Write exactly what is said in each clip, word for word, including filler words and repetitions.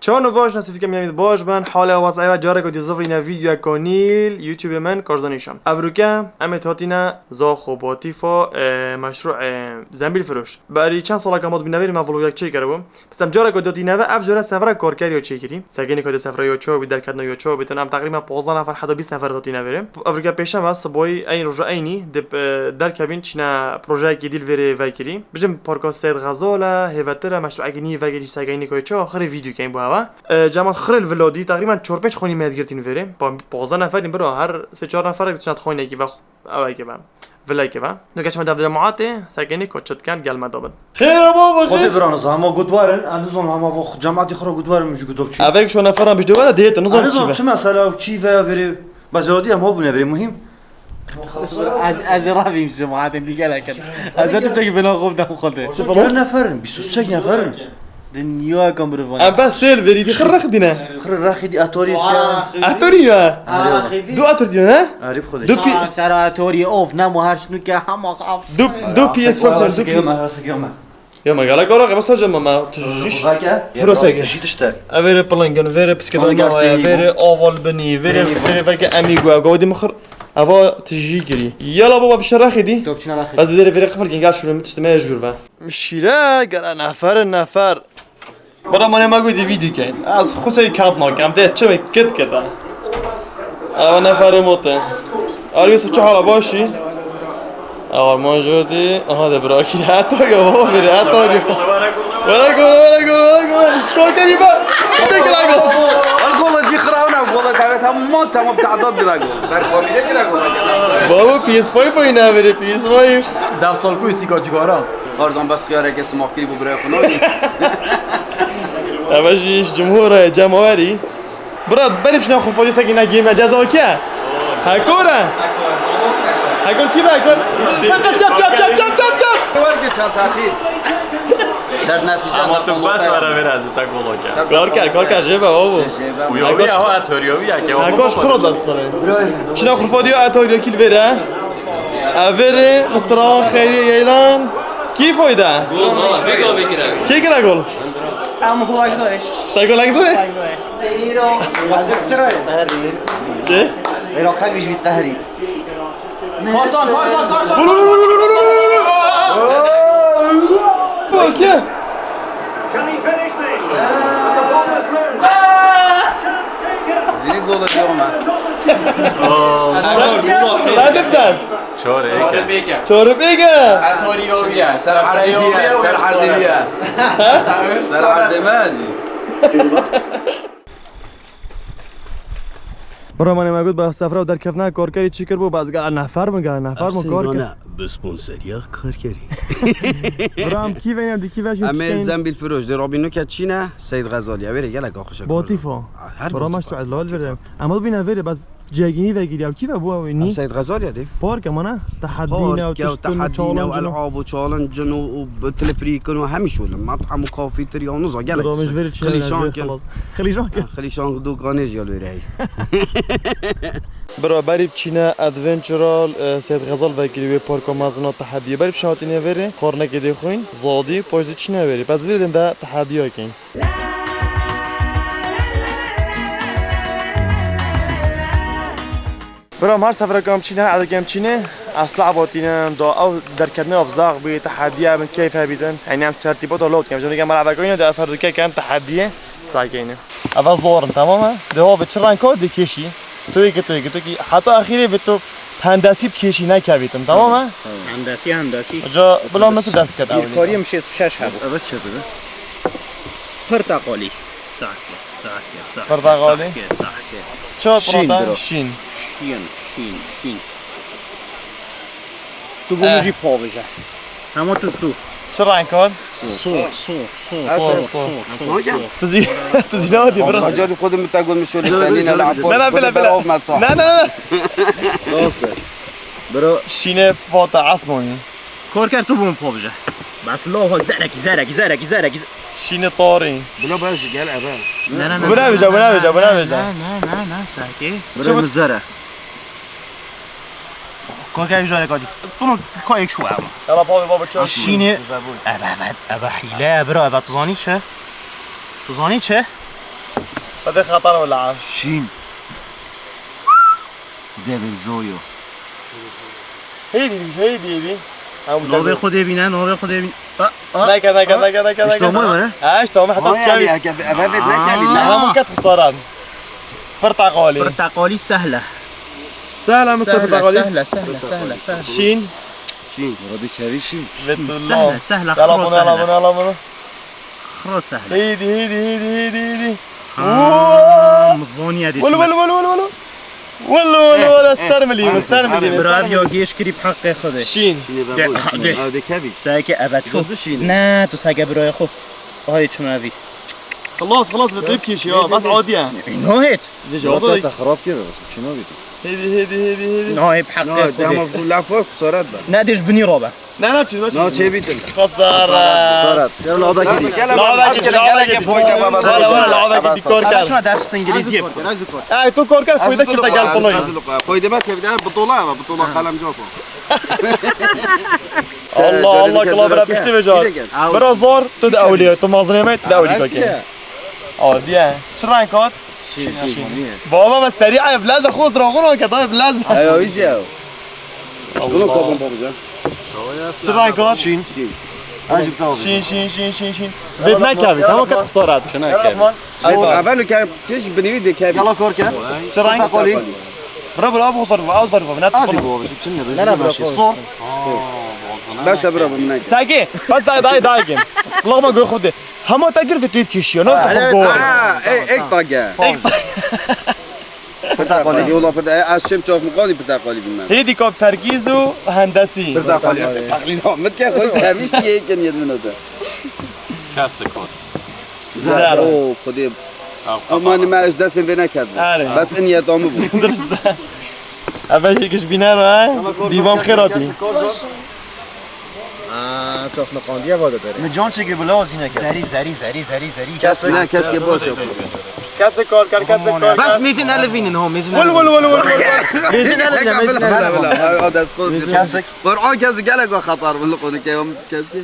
Çawan û baş, nasîfî kem yemî baş ben. Hale wazayva careko dî zivrîne vîdyoya konîl YouTube min Karzan Nîşan. Evroke em ê hatîne Zaxo Batîfa, e, meşrû, e, zembîl firoş. Berî çend salaka ma dibîne verî me vlogek çêkiribû. Pistem careko datîne ve, ev cara sefra karkerî yo çêkirî. Sekinî ko de sefra yo ço bî, derketna yo ço bî, em teqrîben ponzdeh nefer heta bîst nefer datîne verê. Evroke pêşem ve siboyî eyn roja eynî dip, e, derkevîn çîne projeyekî dîl verê vekirî. Bijim parka Seyd Xezal e, hêvetir e, meşrûekî nî vekirî sekinî ko ço, xirê vîdyo keyn bu heva. E, cema xirê vilodî, teqrîben çar pênc xonî me girtîn verê. Pa-, ponzdeh neferîn bira, her sê çar neferek diçine xonekî ve. Ew eke be. Vileke be. Nuke çima dev cemaatê, sekinî koçitken gelme dabin. Xêr e baba, xêr. Xwedê bira nizam, hema gotwar in, ez nizam hema vo cemaatî xwe re gotwar in, min jî goto biçî. Ev ek şo neferan bijde were dêtin, nizam kî ve. Çima selav kî ve verê. Bazirodi em hol bûne verê muhîm. Ez, ez ê ravîm ji cemaatên dî gelek in. Ez ne tu tek bina xwe bidem Xwedê. Çi falan? Gel neferin, bîst û sê neferin. Dinya kan biri van. Em bes sêl verî dî xir rex dîne. Xir rex dî atorî ke. Atorî ne? Du ator dîne ne? Arif Xwedê. Du pi- Aa, sera atorî of, ne mu her şunu ke hema af. Du, du P S four çarşu. Ya me, rasa ke ya me. Ya me gala gora ke bas cema me tijîş. Rasa ke. Proseke. Jî tişte. Evere plingen, vere psiketona, vere oval bini, vere, vere veke amigo, godi mi xir. Ava tijî girî. Yala baba bir şey raxi dî. Top çina raxi. Ez vere vere qifil gel şunu tiştime jur ve. Şîre gere nefer nefer. Bira mane ma gotî vîdî keyn. Ez xusey kat nakem. Dê çi me kit kit ha. Ewa neferê mote. Arî se çi hala başî? Ewa manjotî. Aha de bira kî. Heta yo baba biri heta yo. Were gol, were gol, were gol. Şokerî be. Tek la gol. Al gol di xirab ne gol. Tamam tamam tamam ta'dad bira gol. Ber komîde bira gol. Baba P S five oyna veri P S five. Def sal ku sîka cigara. Karzan bes xiyareke simaxkirî bû birayê xwe nabî. Eve jî ji cumhur e, cemawerî. Bira, berî çina xwe fadî sekî ne game ceza ke. Hekor e. Hekor kî be hekor? Sen de çap çap çap çap çap çap. Var ki çan taxîr. Şert netîce. Ama tu bes were ver ez te golo ke. Kar ke, kar ke jê be babo. Uyo ya ha toriyo ya ke. Hekor xro da xore. Çina xwe fadî atoriyo kîl vere. Evere, Misra, Xeyriye, Yeylan. Kî foyda? Gol, valla, vê gavê kira. Kê kira gol? Em gol ek doyê. Te gol ek doyê? Ek doyê. Îro, ez sirayê. Çi? Îro qemîş bît qehrî. Karsan, Karsan, Karsan. Bak ya. Can he finish this? The ball is loose. Chance taken. Dili gol ediyor ama. Nadir Can. Çor eke. Çor eke. Atoriyoviye, Serhardiyoviye, Serhardiyoviye. Serhardemez. Biramanê me got, bi sefra û derkeftina karkerî çi kiribû, bes gel nefer min, gel nefer min kar kir. Bi sponseriya karkerî. Bira em kî ve em dî kî ve jî. Em ê çikên Zembil Firoş, dê Robîn Nuke çîne, Seyd Xezaliye. Verê gelek xweş e. Batîfa. Her Bira me Batîfa. Şu elal verê. Em ê bîne verê, bes cegînî vegirî. Ew kî ve bû ew nî? Seyd Xezaliye dê. Park e mana. Tehedî ne, Park ya, tiştin, tehedî ne, challenge ne. Elab û challenge û, û telefrîkin û hemî şûlin. Methem û kafîtir ya niza gelek. Bira me ji verê çi Xilîşan kin. Xilîşan kin. Xilîşan dokanê jî ya li wêrê heye. Bira berî biçîne Adventural, e, Seyd Xezal vekirî wê parka mezina tehediyê. Berî biçîne hatîne verê, xwarnekê dê xwîn, zadî, paş dê çîne verê. Bes verê de tehediya kên. Bira, her seferek em çîne, her edek em çîne, esla abatînin, da ew derketine ev zax bî, tehediye bin, keyf hebîtin. Yanî em tertîbata lot kem. Jemî ke mera vekayne de efer dike kem tehediye, sakeyne. Eva zorin, tamam e? De ho bi çi renk o, de keşî. Toyê ki, toyê ki, toyê ki. Heta axirê ve to hendesî bi keşî nekevîtin, tamam e? Tamam. Hendesî, hendesî. Ca, bila nasıl dest biket. Bir evini. Kariyem şêst û şeş hebû. Evet, çepe de. Portakalî. Sahke, sahke, sahke. Portakalî? Sahke, sahke. Çi prota? Şîn, bro. Şîn. Şîn, şîn, şîn. Tu bunu jî pavêje. Hema tu, tu. Çi renk o? So, so, so, so, so. Tu zî, tu zî ne dî, bro? Sacarî xwe de min te got min şolê tenî ne, la. Ne, ne, bile, bile. Ne, ne, ne. Bro. Şînê fata esmanî. Korker tu bunu pavêje. Bes lo ho zerekî, zerekî, zerekî, zerekî. Şînê tarî. Bila ben jî gel eve. Ne, ne, ne. Bu ne bêje, bu ne bêje, bu ne bêje? Ne, ne, ne, ne, sakin. Bro, min zere. Kaka jare kadî. Bunu kayık şu ama. Yala baba baba çarpma. Şînê. Eve, eve, eve hîle bira, eve tu zanî çi? Tu zanî çi? Xwedê xeter wila. Şîn. Devil Zoyo. Hêdî, hêdî, hêdî. Navê Xwedê bîne, navê Xwedê bîne. A, a, Neke, neke, a. Neke, neke, Îşte neke. Homa ne? Ha, îşte homa heta Ha, yani, dikevî. eke-, eve vet nekevî, ne? Ha. Hemû ket xesaran. Pirteqalî. Pirteqalî sehle. Sehle, Mister Pirteqalî. Sehle, sehle, sehle, sehle. Şîn. Şîn. Muradî kevî şîn. Betullah. Sehle, sehle, Yala xro bunu, yala sehle. Bunu, yala bunu. Xro sehle. Hêdî, hêdî, hêdî, hêdî, hêdî. Ha, Woo! Mizoniye dî Wulu, çima. Wulu, wulu, wulu, wulu. Wulu, wulu, Eh, wulu, eh, ser milî, eh, ser milî, eh, ser Bravî milî. Gêş kirî bi heqê xwe de. Şîn. Şînê De, vebû, de. Ew de kevî. Seke eve çû. Dur, dur şînê. Ne, tu seke birayê xwe. Ay çûm evî. Xelas, xelas, ve tepkî şî ya, bas adiye. Nahêt. Vêca Wata olsa te xirab kir, çi nabî tu? Hêdî, hêdî, hêdî, hêdî. Nahê bi heqê Nahêt, xwe de. Ama bu laf var, kusaret be. Ne dêş binî rabe. Ne, ne, çi, ne, çi? Na çê bîtin. Xesaret. Sarat. Gel lava gidin. Gel lava gidin, gel lava gidin. Wala, wala, lava gidin, kor ker. Şuna ders İngilizce. Ay, tu kor ker, foyda kirte gel konoy. Koy demek ki bir de bitola ama bitola kalem çok. Allah Allah, kula bira pişti veca. Bira zor, tu de ewliye, tu mazleme, tu de ewliye kake. Aa, diye. Çi renk hat? Şîn, şîn. Baba, ve serî ev lez xwe ziraxon ke, tabii lez. Ayo, iş ya. Bunu Allah. Kabul babacan. Çi renk hat? Şîn. Şîn. Acı tavuk. Şîn, şîn, şîn, şîn, şîn. Vet nekevî, tamam ket xesaret. Çi nekevî? Zor. Evvel ke keş binî de kevî. Yala kor ke. Çi renk? Portakalî. Bira, bira, bu xesar, bu xesar, bu ne? Azî bu, bu şimdi ne? Sor. Bes bira bu ne? Sagi, bas daha, daha, daha gel. Kulağıma göğü de. Hema te girdi tu kişiyor, ne? Ha, evet. Go. Ha, e, ek bage. Ek bage. Portakalî, yola porta-, e, ez çim çok mu kalî portakalî bilmem. Hêdî ka pergîz û hendesî. Portakalî. Portakalî. Taklîd Ahmet ke xwe hemiş diye ken yedin o da. Kesik ot. Zer. Zer. O, Xwedê. Ew Ama xeber. Nime ez destên vê nekerdin. Erê. Bes in yet amı bu. Durust. Eve jî giş bîner e. Dîvan xêr hatî. Aa, çok naqandiye vade dere. Mi can çekir bila zîne kir. Zerî, zerî, zerî, zerî, zerî. Kes ne, kes ke boş yok. Kes kar kar, kes kar kar. Bas mêzin elivînin ho, mêzin Wul, wul, wul, wul, wul. Mêzin elivînin, mêzin elivînin. Kes. Var an kes gele go xatar bin konu ke kes ki.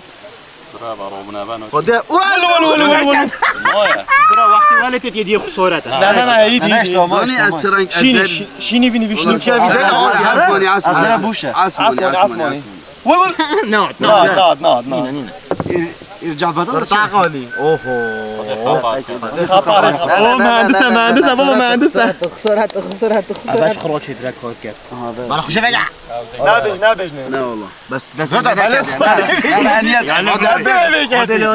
Bravo, Robin Aban. Xwedê. Wul, wul, wul, wul, wul. Maya. Bira wextî wele tê diye xusore. Ne, ne, ne, iyi, iyi, iyi. Zani ez çi renk Şînî, ezer. Şî-, şînî vînî vîşnî. Ulan, Asmani, asmani, Asmani, asmani, asmani, asmani, asmani. Wul, wul. Not, not, not, not, not. Nîne, nîne. Ir-, ircavatan da çi? Portakalî. Oho. Xatar, xatar. O mühendis e, mühendis e, baba mühendis e. Xusore, xusore, xusore. Baş xroçê direkt kor kir. Bana xuşe vega. Nabêj, nabêj ne. Ne ola. Bes dest Zaten ne kedi? Ne, ne, ne, ne, ne, ne,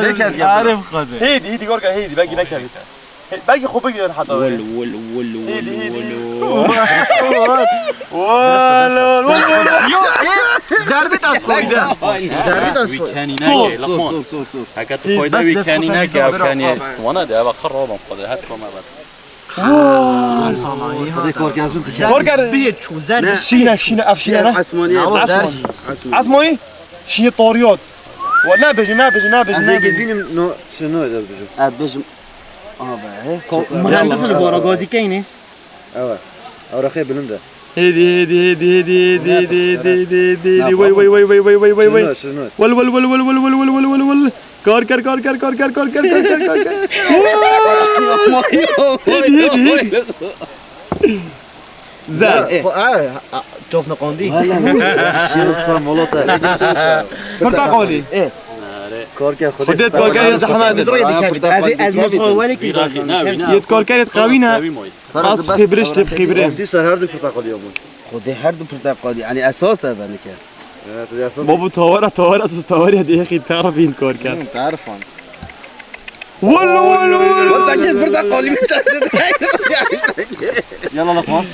ne, ne, ne, Arif Xwedê. Hêdî, hêdî, gorka hêdî, belkî nekevî. He, belkî xwe bigihîn heta wê. Wol, wol, wol, wol, Hêdî, hêdî. Wol, wol, wol, wol. Yo, e, zerbi tas koyda. Zerbi tas koyda. Wî kenî Sor, neke, sor, Luqman. Sor, sor, sor. Heke tu Hêdî, koyda bes wî dest kenî xwe neke, ev kenî. Wana de, eva xir robam xwe de, het koma ber. Xwedê korkez min dikir. Korker. Biyê çû, zer Ne. Şîne, şîne, ev şîne ne? Esmanî. Esmanî. Esmanî. Şîne tariyat. Wa ne bêjin, ne bêjin, ne bêjin, Ez ne ê bêjin. Bînim no, şino ez bijim. Ez bijim. Abi, he? Ko-, Mühendis li Bora Gazî keyne? Evet. Ewraxê bilind e. Hêdî, hêdî, hêdî, hêdî, hêdî, hêdî, hêdî, hêdî, hêdî, hêdî, hêdî. Şino, şino. Wol, wol, wol, wol. Kar ker, kar ker, kar ker, kar ker, kar ker, kar ker. Hêdî, hêdî, hêdî. Zer. Zer. E, xo-, a, a, Cof niqandî. Valla, şiyo sa molota. Portakalî. E. Kar ker Xwedê. Xwedê kar ker zehmet. Ez, ez, ez mosxo welê ki. Yet kar ker qawî ne. Bas xibiriş, xibiriş. Rastî ser her du portakalî ya bûn. Xwedê her du portakalî, yani esas e benike. Evet, esas. Babu tawara, tawara, su tawara diye xî tarifîn kor kar. Hı, tarifan. Wol, wol, wol, wol. Wata kes portakalî mi çarptı? Yala Luqman.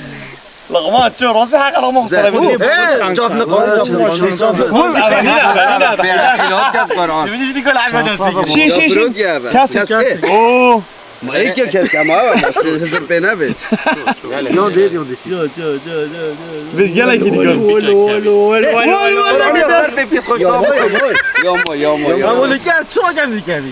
Luqman, ço, razî haq Luqman xusara bu. He, Cof niqandî, Cof niqandî. Wol, eve nîne, eve nîne. Şîn, şîn, şîn. Oo. Ma ê ke kes ke ama ama Hizir pê nebe. Yo, dê, yo, dê. Yo, yo, yo, yo, yo. Biz gelek gidiyoruz. Wol, wol, wol, wol, wol, wol. Ser pê pê xoş. Yo, yo, yo, yo. Ya, wol, gel, çok geldi, geldi.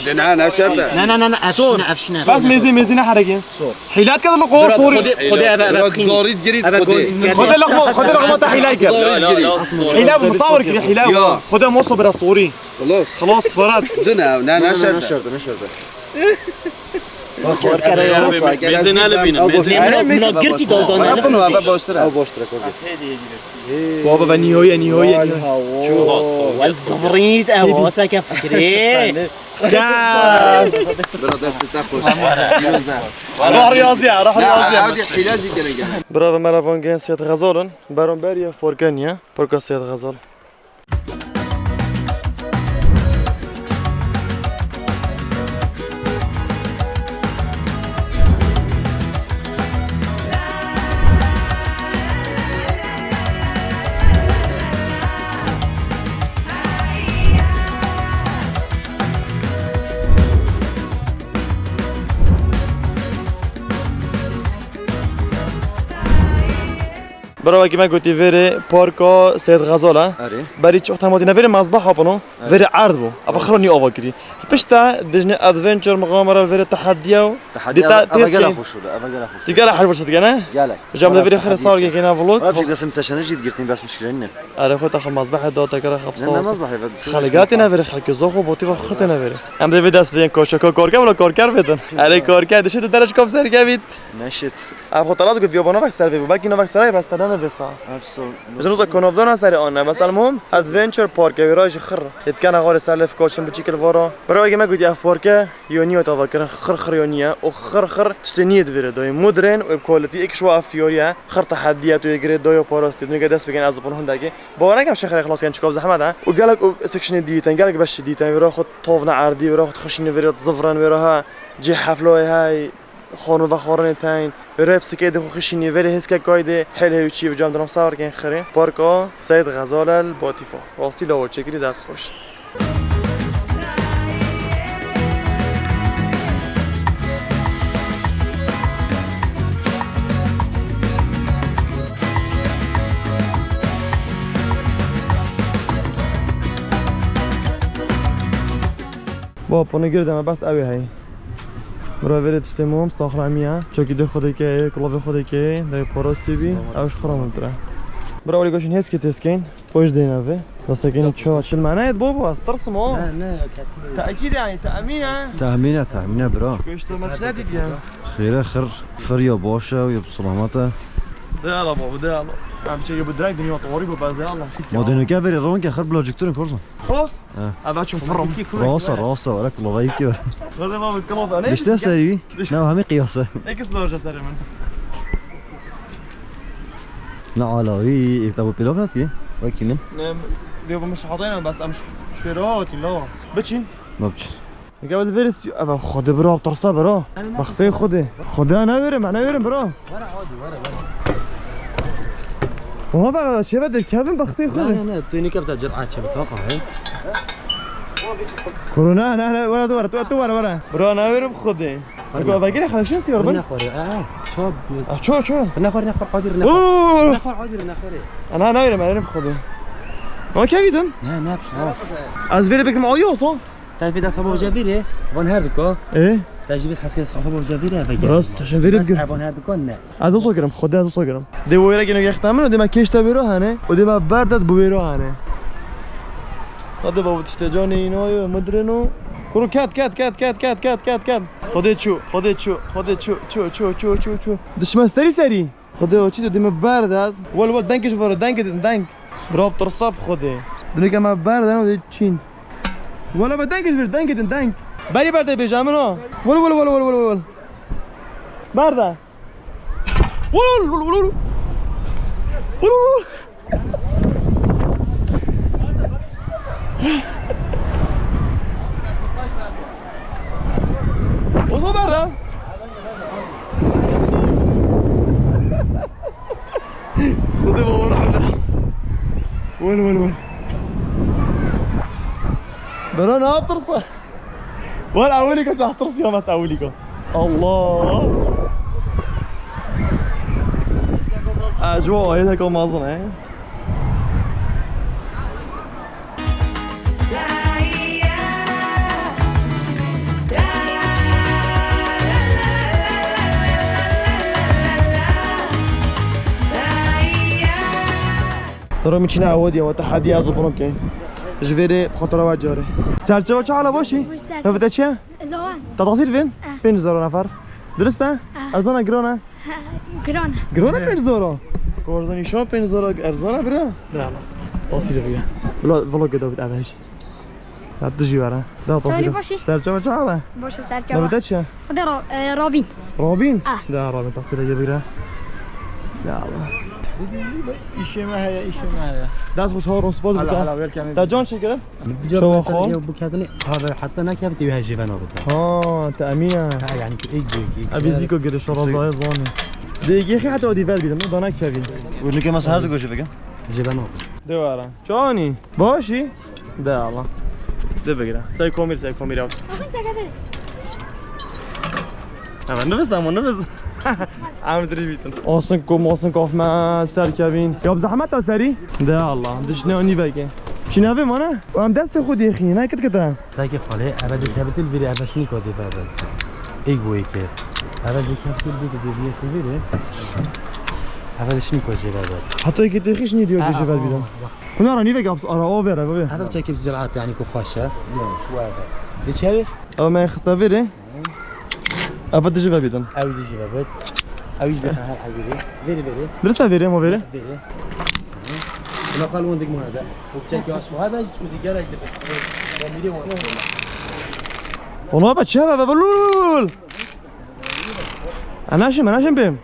Ne, ne, ne, şerde. Ne, ne, ne, ne, efşine, efşine. Bas mezi, mezi ne hareket? Sor. Hilat kadar lo ko, sor. Xwedê, Xwedê eve, eve. Biraz zorî girî Xwedê. Xwedê Luqman, Xwedê Luqman ta hîlay kir. Zorî girî. Hîlay musawir kir, hîlay. Xwedê moso bira sorî. Xelas. Xelas, xesaret. Dune, ne, ne, ne, şerde. Ne şerde, ne şerde. Korkere ya. Mêzê nelibînin, mêzê. Mina girtî daldan. Bana bunu eve boştur. Ev boştur, korkut. Baba, ben nihoye, nihoye, nihoye. Çu. Wel zıvrît, ev, o seke fikri. Gel. Bira, destê te xweş. Pîroz e. Rah riyaziya, rah riyaziya. Ew dê hîlacî kene gene. Bira, ve me re van gehen Seyîd Xezal in. Beron berî ev parke niye. Parka Seyîd Xezal. Bira, wekî me gotî, vêrê parka Seyîd Xezal e. Erê. Berî çi wexta me gotî ne, vêrê mezbeha bûn o. Erê. Vêrê erd bû. Aba xira nî ava kirî. Pişta dijne adventure, mixamere, vêrê tehediya û. Tehediya, dîta eve têz gelek kên. Xweş û, eve gelek xweş û. Di gelek her fırsat gene. Gelek. Jam de vêrê xire sar gene vlog. Wala çi desim te şene jî digirtin bes mişkile nîne. Erê, xwe taxil mezbeha da te kere xapsa. Ne, ne mezbeha, xelgatê ne vêrê, xelkê zoxo botî va xirtê ne vêrê. Em de vê dest bidin koşa ko korke, wala korker bidin. Erê korker dişê tu derece kom serkevît. Neşit. Ev xwe teras got, viyo bana vek ser vê bû. Belkî navek serayê bes te dane vê sa. Ev so. Ji roza konovdana serê anne. Mesela mum, Adventure Park, ev ra jî xir. Yetkena xwarê ser lef koçin biçîk li vara. Bira wekî me gotî ev parke yonî ye tava kirin, xir xir yonî ye. O xir xir tiştê niyê divêre dayê. Modern û quality ek şwa ev fiyoriye. Xir tehediye tu yê girê dayo parastî. Dinike dest bikin ez û pon hundekî. Bawer nekem şexre xlas ken çikov zehmet e. Û gelek û sectionê dîtin, gelek beşî dîtin. Vêra xwe tovne erdî, vêra xwe xişînê vêra zivren, vêra ha cê hefloyê hey. Xorn ve xornê teyn. Rep sikê de xwe xişînî verê hêzke kaydê hel hewçî bi cam dinom sawirkên xirê. Parka Seyîd Xezal el Batîfa. Rastî lawa çêkirî dest xweş. Bo, ponu girde me bes ew ê heyî. Bira verê tiştê mom, saxlemiye. Çokî dê xwe dikê, kulavê xwe dikê, dê parastî bî. Ew ji xira min tire. Bira olî goşin hêz ki têskên. Poş dê navê. Rasekên ço çil mane et bo bo, ez tirsim o. Ne, ne, kesin. Tekîd yani, temin ha. Temin e, temin e bira. Goşt maç ne dît ya? Xêre xir, xir ya baş e, ya selamet e. De ala baba, de ala. Em çeke bu direkt dünya tawari bu bazı Allah. Ma dönüke veri ronke xir bilacıktırın korsan. Xlos? He. Ava çun fırım. Rasa, rasa, wala kulava iki var. Hadi baba, kulava ne? İşte seri. Ne hemi kıyası. Ekis larca seri min. Ne alavi, ifta bu pilav nasıl ki? Wekî min. Ne, vê bu miş hatayna bas am şwêro hatin la. Biçin. Ne biçin? Gel veririz. Ava xode bira, tirsa bira. Baxtê xode. Xode ne verim, ne verim bira. Were hadi, were, were. Oha bak, çeve de Kevin baxtê xode. Ne, ne, ne, tu nikab da cır'a çeve, tamam he. Korona, ne, ne, were, were, tu, tu, were, were. Bira, ne verim xode. Bak, bak, gel, xalak şey siyar ben. Ne xore, aa, ço. Ah, ço, ço. Ne xore, ne xore, hadi, ne xore. Oo. Ne xore, hadi, ne xore. Ana, ne verim, ne verim xode. Ama Kevin. Ne, ne, ne. Az verip kim alıyorsa? Te vê dest xwe bavêje vîrê, van her diko. Ê? Te jî vê heskê dest xwe bavêje vîrê, eve gel. Rast, sen vîrê bigir. Van her diko ne. Ez dest xwe kirim, Xwedê ez dest xwe kirim. Dê wêre gene gexta min û dê me kêşte wêro hene. Û dê me berdet bi wêro hene. Hadi babo, tiştê canê înoyo, midrino. Kuro ket, ket, ket. Xwedê çû, Xwedê çû, Xwedê çû, çû, çû, çû, çû, çû. Dişme serî serî. Xwedê o çi dê me berdat. Wel, wel, dengê ji vore, dengê din, deng. Bira tirsa bi Xwedê. Dinike me berdan û dê çîn. Wela be dengê ji vir, dengê din, deng. Berî berde bêje min o. Wel, wel, wel, wel, wel, wel. Berda. Wel, wel, wel, wel. Wel, wel, wel. Oto berda. Xwedê baba rahmet. Wel, wel, wel. Bela ne yaptırsa? Wel, ewilîka tu tirsiya mes ewilîka. Allah. Acaba ayeteka mazın he? Doro min çîna ewe diye, we tehediya ez û Bruno key. Ji vê rê bi xatira we carê. Serçe we çi hala başî? Baş ser. Hevî te çi ye? Lawan. Te tasîr vin? Eh. Pênc zero nefer. Dirist e? Eh. Ez zana giran e. Giran e. Giran e pênc zero. Korzanî şan pênc zero erzan e bira. Bira. Tasîr vin. Vlog, vlog da bit evej. Ya tu jî were. Da tasîr. Çawa başî? Serçe we çi hala? Baş e, serçe we. Navê te çi ye? Xwedê Ra-, e, Rabîn. Rabîn? Ah. Da Rabîn tasîr ye bira. Ya Allah. Dedi, îşê me heye, îşê me heye. Dest xweş, har spas. Hala, hala, welcome. Te can çekirin? Şewa xwe. Ew biketinê, ha, ve heta nekevtî wî hejê ve nabit. Ha, te emîn e. Ha, yani ki ek bu ki. Abi zîko giriş razaya zani. De yekî heta o dî ver bidin, da nekevî. Û nike mes her du goşê bikin. Jê ve nabit. De wara. Çanî? Başî? De Allah. De bigire. Sey komîr, sey komîr ya. Hemen nefes ama nefes. Em dirî bîtin. Olsun kum, olsun kofme, serkevîn. Ya bi zehmet e serî? De Allah, dişne o nîveke. Çi navê mane? O em destê xwe dêxî, ne kit kite. Seke xalê, eve de tebitil viri, eve şini kode verben. Ek bu eke. Eve de tebitil viri, de viri viri. Eve de şini kode verben. Hatta eke dêxî şini diyor Ha, de ver ha, bîtin. Bak. Pınara nîveke ara o ver, eve. Hadi çekip ziraat yani ku xweşe. Bu eve. De çevi? Ama xista viri. Ev dijî vebîtin. Ew dijî vebit. Ew jî dixin her evî. Veri, veri. Dirisa veri, ama veri. Veri. Buna xal won dik mona da. Bu çek yaş var, ben şu digerek de. Komiri won. Ona be çe be, be lul. Anaşım, anaşım bim.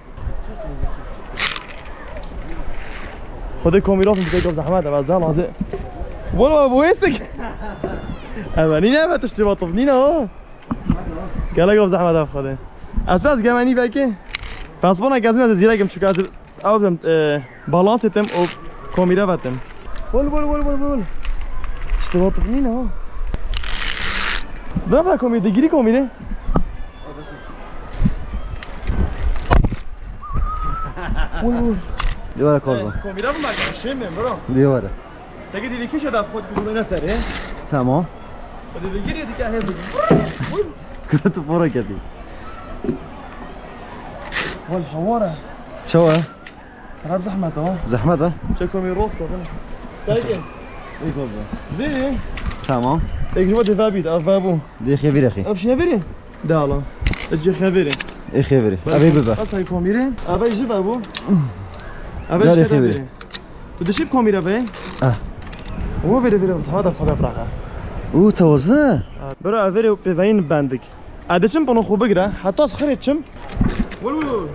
Xwedê komîrofin bi tek zehmet, ev ez daha lazim. Wala bu esik. Ev nîne, ev tiştê vatov nîne o. Gelek ev zehmet ev xwedê. Ez bes gemenî belkî. Pensbona gezme de zîrekim çünkü ez ew bim, e, balans etim û komîre vetim. Wol, wol, wol, wol, wol. Tiştê vatov nîne o. Bırak komîre, digiri komîre. Wol, wol. Diyara Kozan. Komîre mi bak? Şey mi bro? Diyara. Seke dîvî kişe da xwe dikişîne serê. Tamam. O dîvî giriye dike hêz. Kırıtı fora kedi. Wal hawara. Çawa? Rab zahmet ha. Zahmet ha. Çeko mi rost kodun. Seke. İyi oldu. Veri. Tamam. Ek jima defa bit, ava bu. De xevire xi. Ab şine veri. De ala. Ece xeviri. E xeviri. Abi bibe. Asay komiri. Abi jiva bu. Abi Nereye işte xeviri? Veri. Tu dişip komira be? Ah. O veri veri. Hava da xabe fraga. U tawazı. Bro, veri pevayin bendik. Adişim bunu xubigre. Hatta xırıçım. Vur vur.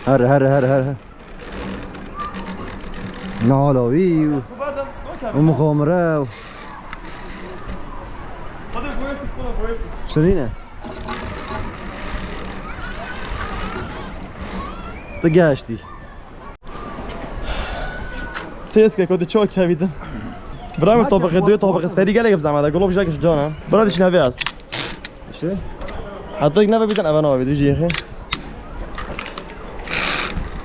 Her her her her. Nala wî û, û mixamire û. Şirîn e. Tu geştî. Têske ku tu çok kevîdin. Bira min tabaqê duyê tabaqê serî gelek bi zehmet e. Gulop jek ji can e. Bira dişin hevê ez. Şey? Hatta ne be bizden eve ne be, diyeceğim.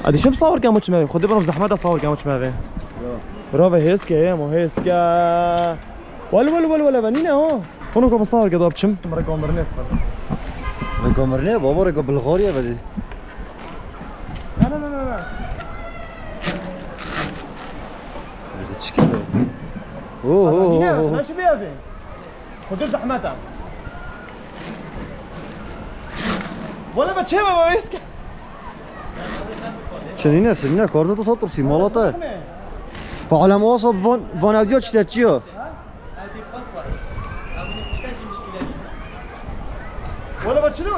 Hadi şimdi sağır kamu çime. Xwedê bana zahmet sağır kamu çime. Bravo, hêske, hemo hêske. Wal, wal, wal, wal, ben yine o. Onu kamu sağır kadar yapçım. Bırak omurunu yapalım. Bırak omurunu yap, baba, bırak o bulgar ya, badi. Na, na, na, na, na. Bizi çıkıyor. Oo, oo, oo, oo. Nasıl bir abi? Xwedê zehmet e. Wele be çê be be êske. Çinîne, çinîne, karza tu satir sî, malata. Pa alem asa van, van evdiya çi te çi ya? Wele be çilo.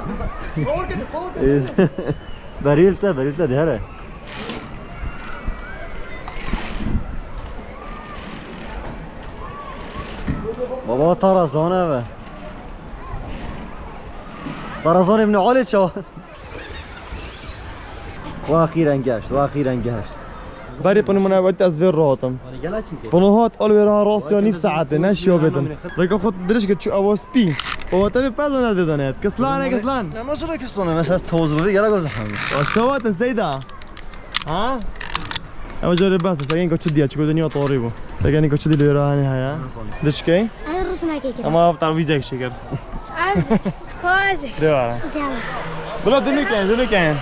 Sawir kete, sawir kete. Berîl te, berîl te dihere. Baba tarazan eve. Tarazan ibn Ali çawa. Wa axiren geşt, wa axiren geşt. Berî pinu min ev ez vê rahatim. Pinu hat al vê rahat rast ya nîv saete, ne şiyo bêtin. Rêka xwe dirêj kir çû ewa spî. O te vê pezan ez dê danêt. Kislan e, kislan. Ne mesela kislan e, mesela toz bu, gerek o zahmet. Başka vatin Seyda. Ha? Ew carê bes e, segen ko çi diye, çiko dinya tarî bû. Segen ko çi dilê ra hani haya. Diçkey? Ay, rizmeke kira. Ama hafta video çeker. Ay, koje. De var. Gel. Bula dünüken, dünüken.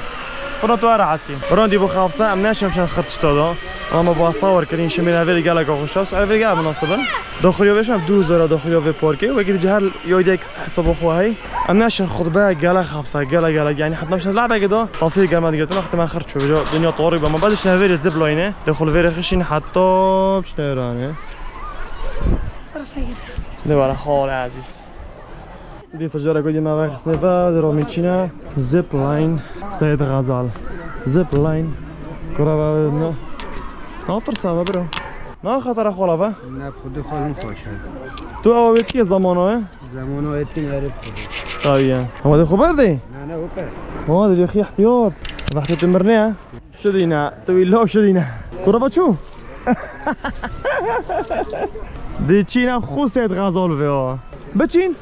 Buna tu ara haski. Buna di bu xafsa, em ne şem şen xırtışta da. Ama ba sawar kirin, şimê navê gelek xweş e. Ev gelek münasib in. Daxiliya vê şem du hezar daxiliya vê parkê. Wekî dî her yayde hesaba xwe hey. Em neşin xutbe gelek xapsa, gelek, gelek. Yani hatta şin la'beke da tasîr gelme digirtin. Wextê me xirç çû. Vêca dinya tarî be. Me bes şin vêrê zip line. Daxil vêrê xişin hatta çi nêrane. Ne var, xal aziz. Dîsa cara ku dî me vexistine ve, di romî çîne. Zip line, Seyid Xezal. Zip line. Kura ve ne? Ne tirsa ve biro? Ne xetera xala ve? Ne, xwedê xwe min xweş e. Tu ewa wê kê zamana ye? Zamana ettin erif xwedê. Tabii ya. Ama de xwe berdê? Ne, ne, o per. Ama de bir ihtiyat. Vextê tu mirne ya. Şidîne, tu îlla şidîne. Kura ve çû? Dê çîna xwe Seyid Xezal ve o. Biçîn.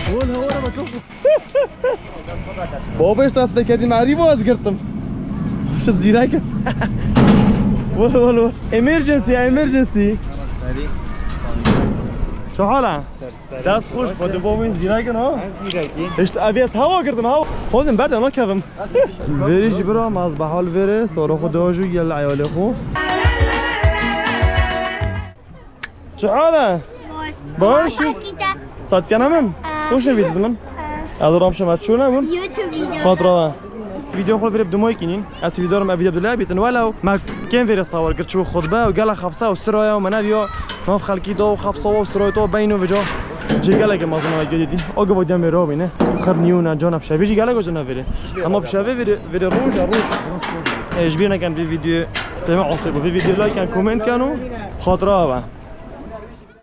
Wala, wala, bak, Baba, işte aslında kedim arî boğaz girdim. Şu zîrek. Wol, wol, wol. Emergency, emergency. Şu hala. Dest xweş, xwe di bo wî zîrek in, ha? Zîrekî. İşte ev ez hava girdim, hava. Xwezim berde nakevim. Verî ji bira maz behal verê, soro xwe doju gel ayolê xwe. Çi hal e? Baş. Baş. Satkene min? Ee, Hoş ne bildin min? Ee, Ez ram şema çû ne bûn? YouTube video. Xatra. Video xwe verip dumay kinin. Ez video ram video dile bitin. Wala me ken vere sawar gir çû xutbe û gela xapsa û siraya û meneviya nav xelkî da û xapsa û siraya to beyno vica. Cê gelek mezin me gidî. O gibi demê robine. Xir niyuna cana pişevî jî gelek o cana vere. Ama pişevî vere, vere roj a roj. E, ji bîr nekin vî video. Deme asê bu. Vî video like kan, comment kan û xatra be.